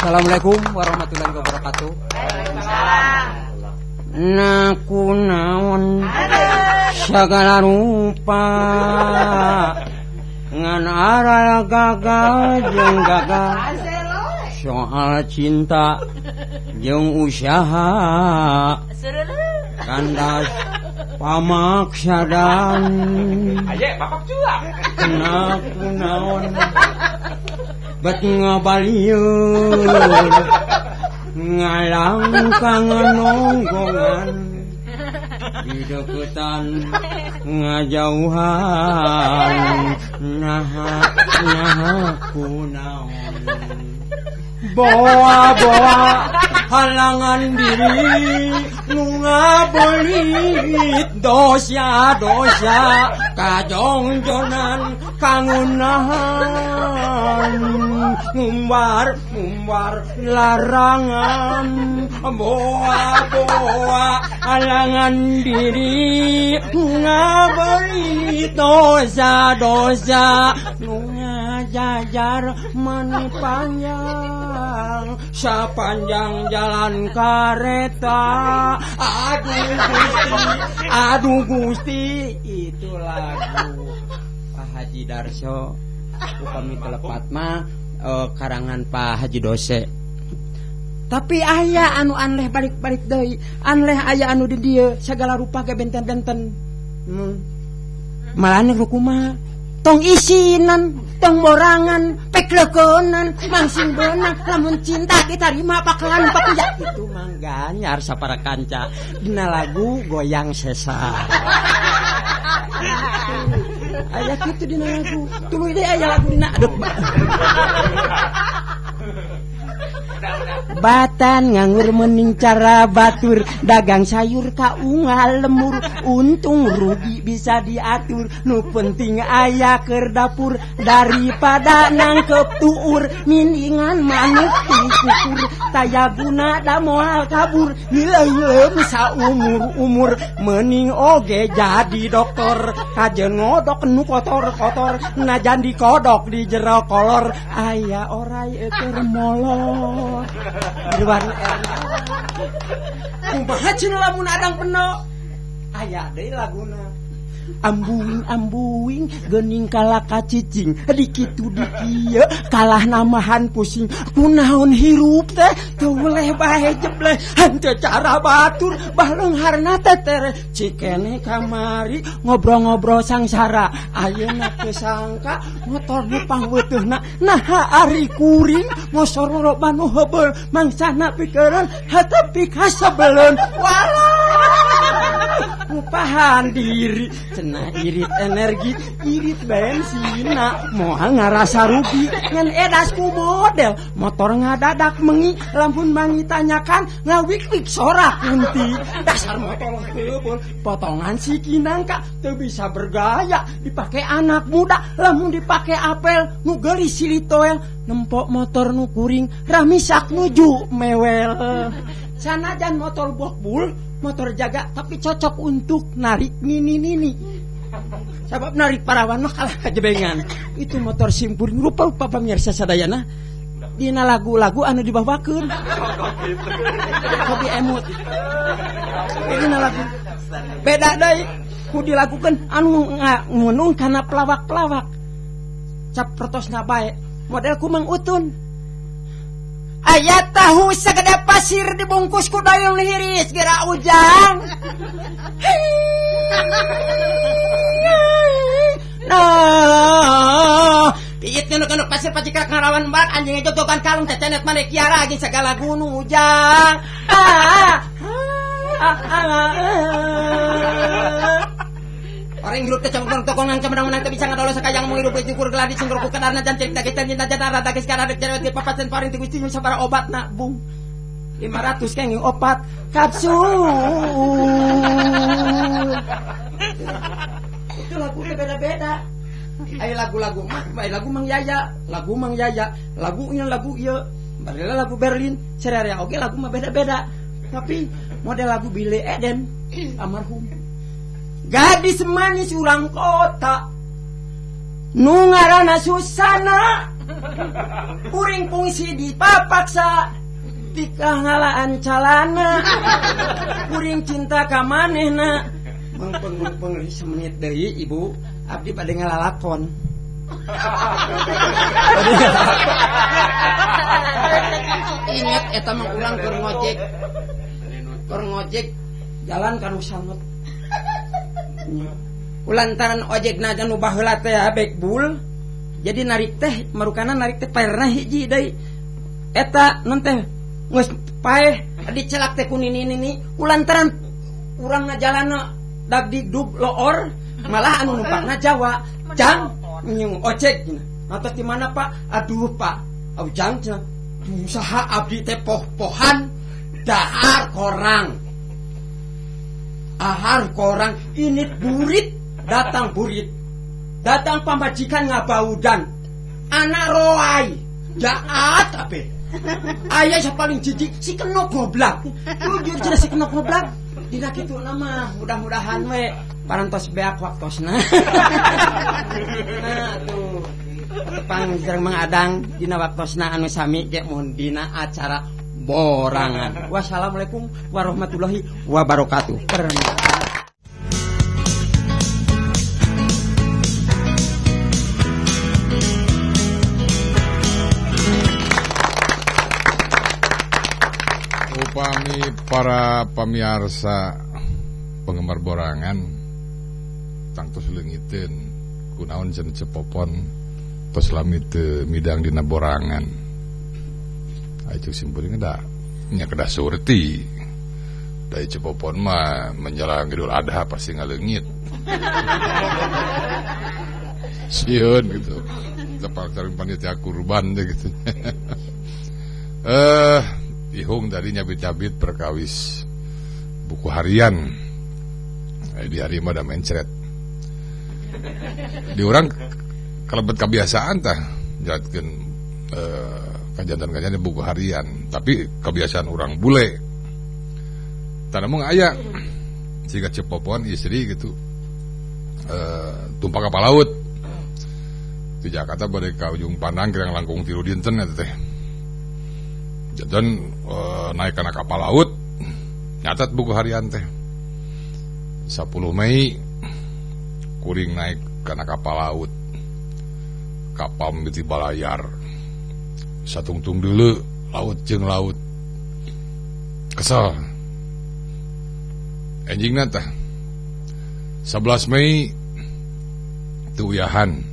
Assalamualaikum warahmatullahi wabarakatuh. Waalaikumsalam. Naku naon segala rupa ngan aral gagal jeung gagal soal cinta jeung usaha kandas pamaksadan. Aye, bapak juga. Naku naon bet ngabalieur ngalangkang nonggongan di deketan ngajauhan naha naha kunaon boa-boa halangan diri nu ngabelit dosa-dosa kajongjonan kangunahan ngumbar-ngumbar larangan boa-boa halangan diri ngabelit dosa-dosa nu ngajajar mani panjang sepanjang jalan kareta. Aduh Gusti, aduh Gusti. Itu lagu Pak Haji Darso upami telepat mah karangan Pak Haji Dose. Tapi aya anu anleh balik-balik deui, anleh aya anu di dieu segala rupa ge benten-benten. Malah kumaha tong isinan, tong borangan, peklekonan, mangsing benang, lamun cinta diterima pakelan pakuya. Itu mangganyar sapara kanca dina lagu goyang sesa. Aya kitu dina lagu. Tuluy deui aya lagu dina aduh. Batan nganggur mening cara batur, dagang sayur ka unggal lemur, untung rugi bisa diatur, nu penting aya keur dapur daripada nangkep tuur, mindingan manuk kukur, taya guna da moal kabur, hileum saumur-umur, mening oge jadi dokter, kajeun ngodok nu kotor-kotor, najan dikodok di jero kolor, aya orai keur molor. Irwan kumaha cenah lamun adang peno aya deui laguna ambuing ambuing geuning kalah kacicing dikitu dikieu kalah namahan pusing kunaon hirup teh teu weleh bae jebleh henteu cara batur baleungharna teh tere cikene kamari ngobrol-ngobrol sangsara ayeuna teu sangka motor nu pangweuteuna naha ari kuring mosor loba nu heubeul mangsana pikeureun hate pikasebeleun walah ngupahan diri cenah irit energi irit bensina moal ngarasa rugi ngan edas ku model motor ngadadak mengi lamun mangi tanyakan ngawik-wik sorak kunti dasar motor kebul potongan siki nangka teu bisa bergaya dipake anak muda lamun dipake apel nu geulis silitoel nempok motor nu kuring ramisak nuju mewel sanajan motor bokbul motor jaga tapi cocok untuk narik nini-nini. Sabab narik parawan mah kalah kajebengan. Itu motor simpur rupa-rupa pamirsa sadayana. Dina lagu-lagu anu dibawakeun. Kopi emut. Dina lagu. Beda deui ku dilakukeun anu ngunung kana pelawak-pelawak. Cap pertosna bae. Model ku Mang Utun. Aya tahu segede pasir dibungkus ku dayung liris geura ujang. Nah, piit nu pasir pacikrak ngarawan bak anjing jogogan kalung teh cenet maneh kiara jeung segala gunung ujang. Orang hirup teh cangkong tokongan kemenang-menang teh bisa ngadolo sakajang menghirup cukur geladi sungkur ku kedarna jan cerita kita cinta jatara dagis kana cewek di papasen paring ti Gusti sabara obatna bung 500 kenging opat kapsul. Itu lagu beda-beda. Aya lagu-lagu mah, aya lagu Mang Yaya, lagu Mang Yaya, lagu ieu lagu ieu, barela lagu Berlin, sararea oge lagu mah beda-beda. Tapi model lagu Billy Eden almarhum. Gadis manis urang kota nu ngaranna Susana. Kuring fungsi dipapaksa tikah ngalaan calana. Kuring cinta ka manehna. Mengpeng semenit deui ibu, abdi bade ngalalakon. Ingat eta mah urang keur ngojek. Keur ngojek jalan ka nu sanget. Ulantaran ojekna nu baheula teh bek bul. Jadi narik teh marukana narik teh paerna hiji deui. Eta non teh geus paeh dicelak teh ku nini-nini ulantaran urang ngajalanna dagdikdub loor malah anu numpangna Jawa jang nyung ojek cenah. Atos di mana Pak? Aduh Pak, ujang cenah. Usaha abdi teh poh-pohan dahar korang. Ahar korang ini burit datang burit. Datang pamajikan ngabaudan. Anak roai jaat abe. Ayah saya paling jijik si kena goblok. Jujur cenah si kena goblok. Dina kitu nama mudah-mudahan we parantos beak waktosna. Nah tuh tepang sareng Mang Adang dina waktosna anu sami ge mun dina acara borangan. Wassalamualaikum warahmatullahi wabarakatuh. Upami para pamiarsa penggemar borangan tangtos leungiteun kunaon cenah Cepopon tos lami teu midang dina borangan. Aya simpuring da nya kedah surti. Da Cepopon mah menjelang Idul Adha pasti ngaleungit. Sieun gitu. Tepak sareng panitia kurban teh gitu. Ihung tadi nyabit-nyabit perkawis buku harian. Di hari mah da mencret. Di urang kalebet kebiasaan tah jalatkeun kajantan-kajantan buku harian, tapi kebiasaan urang bule. Tah namun aya siga Cepopon istri gitu. Tumpah kapal laut. Di Jakarta bade ka Ujung Pandang kirang langkung 3 dinten eta teh. Dan naik kana kapal laut nyatat buku harian teh 10 Mei kuring naik kana kapal laut, kapal mimiti balayar satungtung deuleu laut jeung laut kesel enjingna tah 11 Mei teu uyahan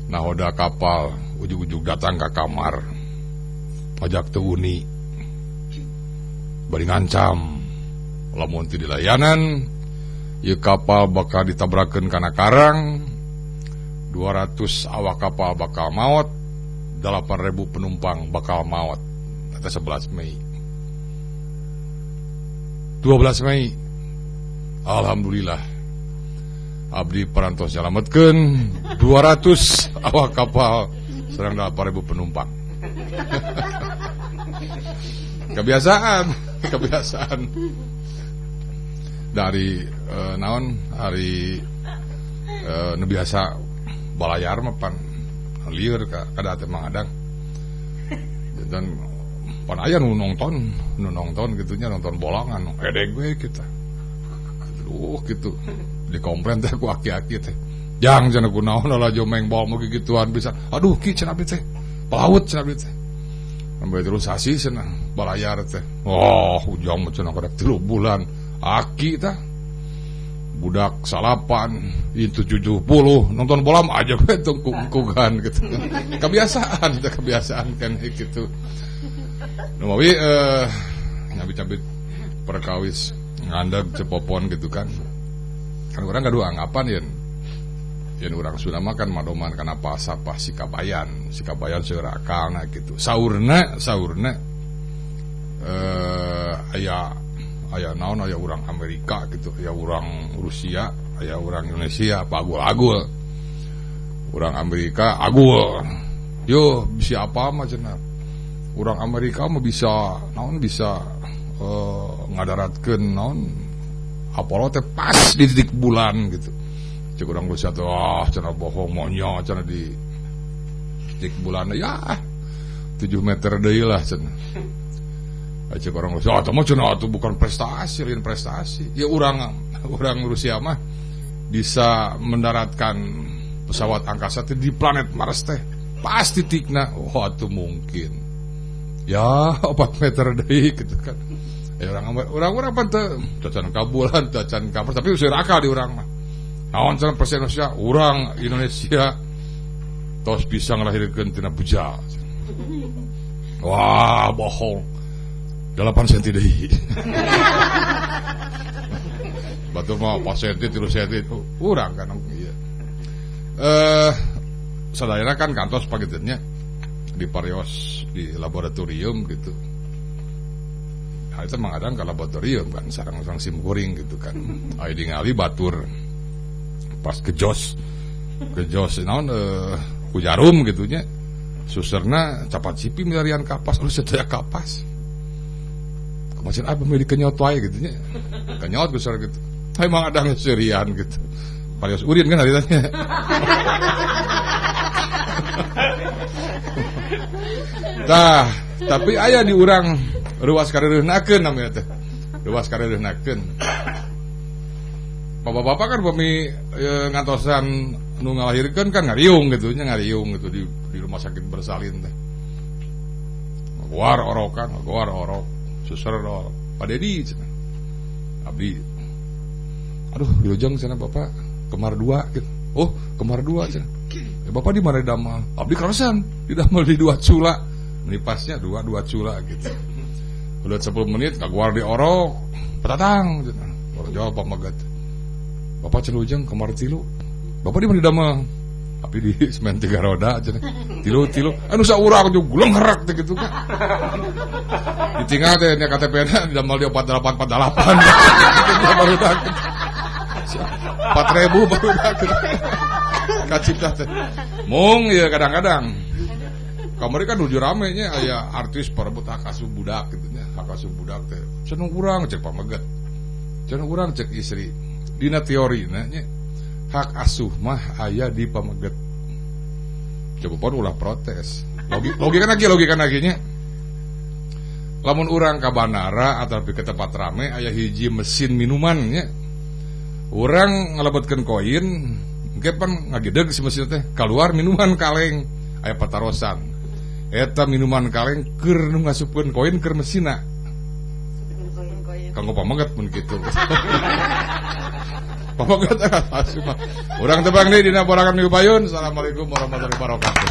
nahoda kapal ujug-ujug datang ka kamar pajak teu uni bari ngancam lamun teu dilayanan ieu kapal bakal ditabrakeun kana karang, 200 awak kapal bakal maot, 8.000 penumpang bakal maot. Eta 11 Mei. 12 Mei alhamdulillah abdi parantos nyalametkeun 200 awak kapal sareng 8.000 penumpang. Kebiasaan dari naon hari nu biasa balayar mah pan lieur ka kada teh Mang Adang. Dan pan aya nu nonton gitunya nonton bolangan edeg we kita. Aduh gitu. Dikomplain teh ku aki-aki teh. Jang cenah kunaon lalajo maeng bol mah gituan bisa. Aduh ki cenah abdi teh. Pelaut cenah abdi teh. Sampai terus sasi cenah balayar teh. Oh, ujang mah cenah karek 3 bulan. Aki tah. Budak salapan itu 70 nonton bola mah aja we tungkungkungan gitu. Kebiasaan teh kebiasaan kan gitu. Nu mawi nyabit-nyabit perkawis ngandeg Cepopon gitu kan. Kan urang gaduh anggapan yen yen urang Sunda mah kan madoman kana pasapah sikabayan, sikabayan seueur akalna gitu. Saurna aya naon aya urang Amerika gitu, aya urang Rusia, aya urang Indonesia, apa agul-agul. Urang Amerika agul. Yo bisa apa mah cenah. Urang Amerika mah bisa naon bisa ngadaratkeun naon Apollo teh pas di titik bulan gitu. Cek urang Rusia teh ah cenah bohong monya cenah di Cik bulan ya 7 meter deui lah cenah. Cek orang Rusia, oh, mah cenah atuh bukan prestasi, lain prestasi. Ya orang Rusia mah bisa mendaratkan pesawat angkasa teh di planet Mars teh. Pasti tikna, oh atuh mungkin. Ya 4 meter deui gitu kan. Ya orang-orang pan teu tacan ka bulan, tacan ka Mars, tapi usir akal di urang mah. Naon cenah presiden Indonesia, urang Indonesia tos bisa ngalahirkeun tina puja. Wah, bohong. 8 cm deui. Batu mah 4 cm, 3 cm urang kan ieu. Sadayana kan kantos pageuteunnya di parios di laboratorium gitu. Hal itu mengadang ke laboratorium kan sarang-sarang sim kuring gitu kan. Aya ningali batur pas kejos naon ku jarum gitu nya. Suserna capat cipi milarian kapas, lu sedaya kapas. Kemasin apa milik kenyot wae gitu nya. Kenyot besar gitu. Emang ada serian gitu. Parios urin kan haritanya. Tah, tapi aya di urang ruas kareureunahkeun namanya teh. Ruas kareureunahkeun. Bapak-bapak kan bumi ngantosan nu ngalahirkeun kan ngariung gitu nya, ngariung gitu di rumah sakit bersalin teh. Ngaguar orokan, ngaguar orok. Suser Pak Dedi cenah. Abdi. Aduh, wilujeng cenah Bapak kemar 2 gitu. Oh, kemar 2 cenah. Bapak di mana damel? Abdi karasan, di damel di 2 cula. Menipasnya 2 cula gitu. Udah 10 menit kaguar di orok, petatang cenah. Orang jawab Pak Magat. Bapak celujeng kemar 3. Bapak di mana damel? Tapi di semen 3 roda cenah. Tilu anu saurang jeung gulengherak teh gitu kan. Ditinggal teh nya KTP-na damel di 4848. Baru dak. 4000 baru dak. Kacipta teh. Mung ya kadang-kadang. Kamari kan nuju rame nya aya artis parebut hak asuh budak gitu nya. Hak asuh budak teh. Cenah urang cek pameget. Cenah urang cek istri. Dina teorina nya hak asuh mah aya di pameget. Coba pun ulah protes. Logika lagi nya. Lamun urang ka bandara atau ke tempat rame aya hiji mesin minuman nya. Urang ngalebetkeun koin, engke pan ngagedeg si mesin teh, keluar minuman kaleng aya patarosan. Eta minuman kaleng keur nu ngasupkeun koin keur mesinna. Kanggo pameget mun kitu. Pameget asup. Urang tebang deui dina borakan minggu payun. Assalamualaikum warahmatullahi wabarakatuh.